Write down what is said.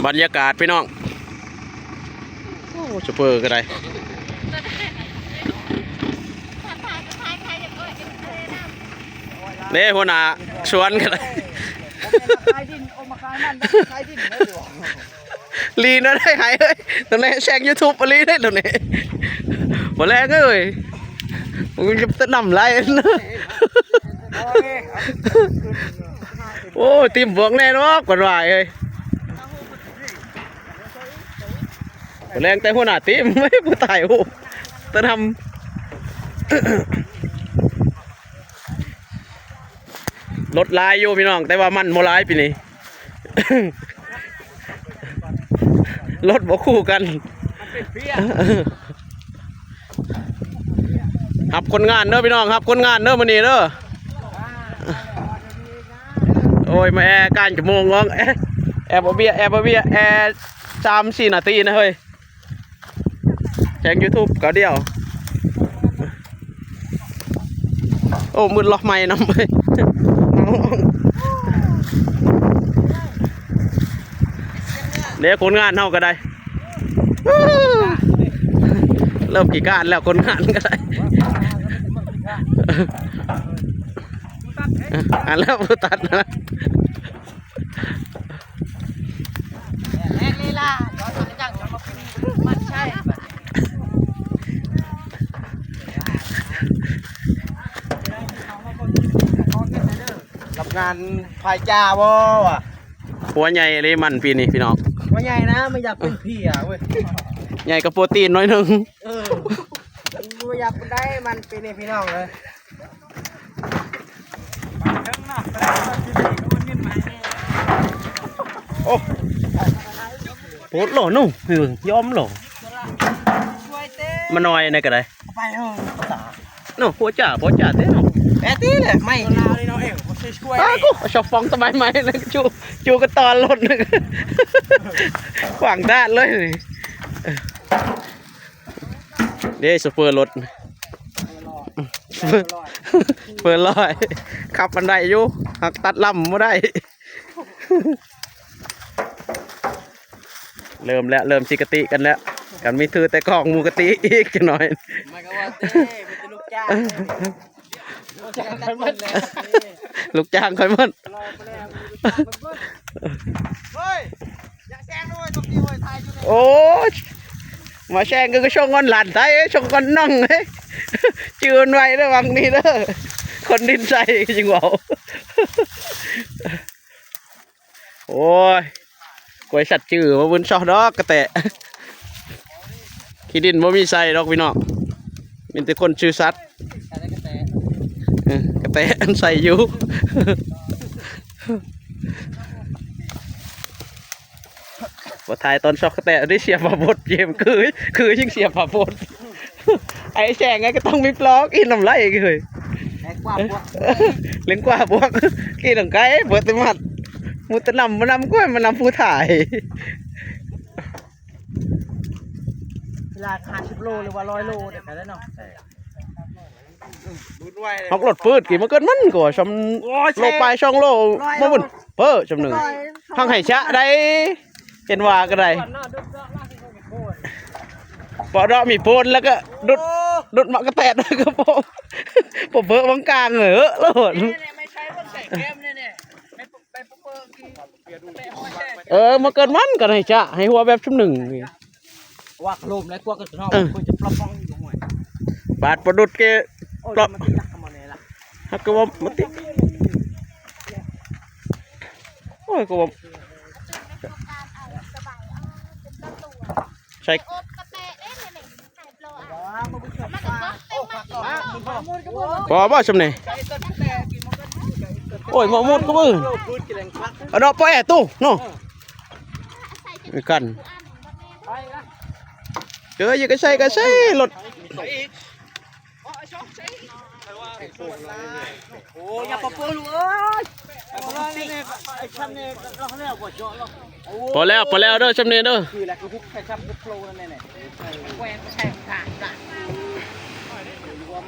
ບັນຍາກາດພີ່ນ້ອງ ໂອ້ ຊຸບເປີກໍໄດ້ ເດ້ ຫົວໜ້າສວນກໍໄດ້ ຂາຍດິນ ເອົາມາຂາຍມັນ ຂາຍດິນເດ້ ລີນເນາະ ໄດ້ໃຫ້ເອີຍ ໂຕນີ້ແຊງຢູທູບອີ່ຫຼີເດ້ໂຕນີ້ ບໍ່ແລງເອີຍ ມຶງຈະນຳຫຼາຍ ໂອ້ຍ ຕິມບວກແນ່ດອກ ກວນວ່າເອີຍ ແລງແຕ່ຫົວໜ້າຕິມ ຜູ້ຖ່າຍຮູບ ແຕ່ນຳ ລົດຫຼາຍຢູ່ພີ່ນ້ອງ ແຕ່ວ່າມັນບໍ່ຫຼາຍປີນີ້ ລົດບໍ່ຄູ່ກັນ ມັນເປັນເພຍ ຮັບຄົນງານເດີພີ່ນ້ອງ ຮັບຄົນງານເດີມື້ນີ້ເດີ ໂອ້ຍ ມາແອການຈະໂມງງອງ ແອ ແອບໍ່ເບຍ ແອບໍ່ເບຍ ແອສາມສີ່ນາທີນະເຮີ້ຍ ແຊງຢູທູບກາວດຽວ ໂອ້ ມືດລັອກໄມ້ນຳເວີຍ ເດ້ ຄົນງານເຮົາກໍໄດ້ ເລີ່ມຂີ້ຄ້ານແລ້ວ ຄົນງານກໍໄດ້ ອັນແລ້ວຜູ້ຕັດນະ ແລກລີລາ ກໍສັກຈັງ ມັນໃຊ່ ຮັບງານພາຍຈ່າບໍ່ວະ? ຫົວໃຫຍ່ເລີມັນປີນີ້ພີ່ນ້ອງ ຫົວໃຫຍ່ນະ ມັນຢາກເປັນເພຍເວີຍ ໃຫຍ່ກວ່າໂປຣຕີນໜ້ອຍໜຶ່ງ ເອີ ບໍ່ຢາກໄດ້ມັນປີນີ້ພີ່ນ້ອງເອີຍ. ໂອ້ ໂພດໂລໜູ ຍອມໂລ ມາໜ້ອຍໃນກະໄດ ໄປເອີ ເນາະ ຫົວຈາ ພໍຈາເດ້ເນາະ ແປຕີແຫຼະ ໄມ້ ຕາກູ ຊອບຟອງສະບາຍໃໝ່ ຈູ ຈູກະຕອນລົດ ຂວາງທາດເລີຍ ເດ້ ໂຊເຟີລົດ ເຟີລອຍ ຂັບມັນໄດ້ຢູ່ ຫາກຕັດລຳບໍ່ໄດ້ ເລີ່ມແລ້ວ ເລີ່ມຊິກະຕິກັນແລ້ວ ກັນມີຖືແຕ່ກ້ອງໝູກະຕິອີກຈັກໜ້ອຍ ມັນກໍວ່າເດ້ ມີແຕ່ລູກຈ້າງ ລູກຈ້າງຂ້ອຍໝົດ ລູກຈ້າງຂ້ອຍໝົດ ເຮີ້ຍ ຢ່າແຊງເດີ ຕົກນີ້ເວີຍ ຖ່າຍຢູ່ນີ້ ໂອ້ຍ ມາແຊງກໍສົ່ງກ່ອນຫຼານໄທ ສົ່ງກ່ອນນ້ອງເອີຍ ຈື່ມັນໄວ້ເດີ ຫວ່າງນີ້ເດີ ຄົນດິນໃສ່ ຈຶ່ງເວົ້າ ໂອ້ຍ ກວຍສັດຈື່ ບໍ່ເບິ່ງຊອກດອກກະແຕ ຂີ້ດິນບໍ່ມີໃສ່ດອກພີ່ນ້ອງ ມີແຕ່ຄົນຊື່ສັດ ເອີ ກະແຕອັນໃສ່ຢູ່ ບໍ່ຖ່າຍຕອນຊອກກະແຕ ໄດ້ເສຍປາບົດ ເກມຄື ຄືຍິ່ງເສຍປາບົດ ໄອ້ແຊງໄງກໍຕ້ອງມີປອກ ອີ່ນ້ຳໄຫຼເຮີ້ຍ ແລງກວ່າພວກ ແລງກວ່າພວກ ກີ້ໜັງໄກ່ ເບີດແຕ່ໝັດ ໝູ່ແຕ່ນຳ ມານຳກວຍ ມານຳຜູ້ຖ່າຍ ລາຄາສິບໂລ ຫຼືວ່າຮ້ອຍໂລ ໄດ້ແລ້ວເນາະ ເຮົາລົດປືດກີ້ ມາເກີດມັນກໍວ່າຊ່ຳ ໂອ້ຍ ໂລປາຍສອງໂລ ມາບຸນ ເພີ້ຊ່ຳໜຶ່ງ ທັງໄຫຊະໄດ້ ເຫັນວ່າກໍໄດ້ ເປາະເດາະມີໂພນ ແລ້ວກໍດຸດ ໂອ້ ດຸດໝາກກະແຕດ ແລ້ວກໍໂປະ ໂປະເພີ້ບັງກາງເອີ ໂລດ ແມ່ນແຫຼະ ໄມ່ໃຊ້ເບິ່ງໃສ່ແກ້ມແນ່ໆ ໄປ ໄປ ໄປ ເອີ ມາເກີດມັນກໍໄດ້ຈະໃຫ້ຫົວແບບຊຸມໜຶ່ງນີ້ ວ່າໂຄລມແລ້ວກວ່າກໍເນາະ ເອີ ເພິ່ນຈະປະປ້ອງຢູ່ຫ້ວຍ ບາດປະດຸດເກ ໂອ້ຍ ປະ ມັນຕິດຫຼັກເຂົ້າມາແນ່ລະ ຫາກກໍວ່າມັນຕິດ ໂອ້ຍ ກໍວ່າ ໃສ່ ພໍບໍ່ຊ່ຳນີ້ ໂອ້ຍ ໝໍໝົດກໍເບິ່ງ ເອົາເນາະ ປອຍແອຕູ້ເນາະ ກັນ ເອີ ຢາກໃສ່ກໍໃສ່ລົດ ໂອ້ຍ ຢ່າປະໂປະລູກເອີຍ ພໍແລ້ວ ພໍແລ້ວເດີ ຊ່ຳນີ້ເດີ ຄືແຫຼະ ຄືພວກໃສ່ຊ່ຳໂປະໂລນັ້ນແຫຼະ ແຂວນໃສ່ຖານ